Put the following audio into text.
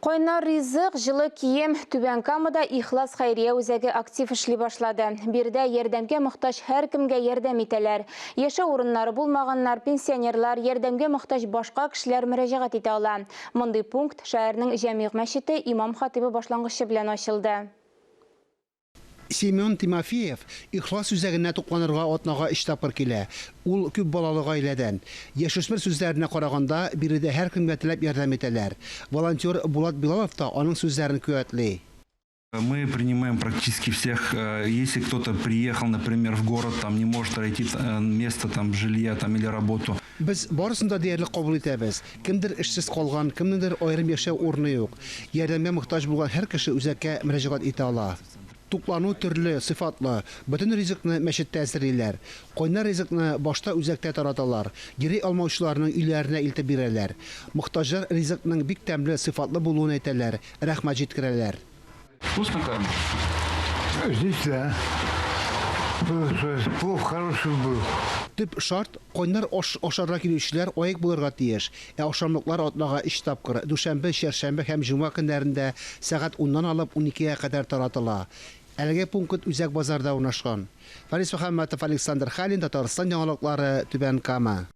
Кайнар ризык, җылы кием. Түбән Камада Ихлас хәйрия үзәге актив эшли башлады. Биредә ярдәмгә мохтаҗ һәркемгә ярдәм итәләр. Яшәү урыннары булмаганнар, пенсионерлар, ярдәмгә мохтаҗ башка кешеләр мөрәҗәгать итә ала. Мондый пункт шәһәрнең Җәмигъ мәчете имам-хатыйбы башлангычы белән ачылды. Семен Тимофеев Ихлас үзәгенә тукланырга атнага өч тапкыр килә. Ул күп балалы гаиләдән. Яшүсмер сүзләренә караганда, биредә һәркемгә теләп ярдәм итәләр. Волонтер Булат Билалов та аның сүзләрен куәтли. Мы принимаем практически всех. Если кто-то приехал, например, в город, там не может найти место, там, жилья там, или работу. Без барысын да диярлек кабул итәбез. Кемдер эшсез калган, кемнеңдер аерым яшәү урыны юк. Ярдәмгә мохтаҗ булган һәр кеше үзәккә мөрәҗәгать итә ала. Туклану төрле, сыйфатлы. Бөтен ризыкны мәчеттә әзерлиләр. Кайнар ризыкны башта үзәктә тараталар, йөри алмаучыларның өйләренә илтеп бирәләр. Мохтаҗлар ризыкның бик тәмле, сыйфатлы булуын әйтәләр, рәхмәт җиткерәләр. Вкусно кормят? Здесь да. Плов хороший был. Төп шарт, кайнар аш ашарга килүчеләр аек булырга тиеш. Ә ашамлыклар атнага өч тапкыр, дүшәмбе, чәршәмбе һәм җомга көннәрендә сәгать уннан алып уникегә кадәр таратыла. Әлеге пункт үзәк базарда урнашкан. Фарис Мөхәммәтов, Александр Хәлин, Татарстан яңалыклары, Түбән Кама.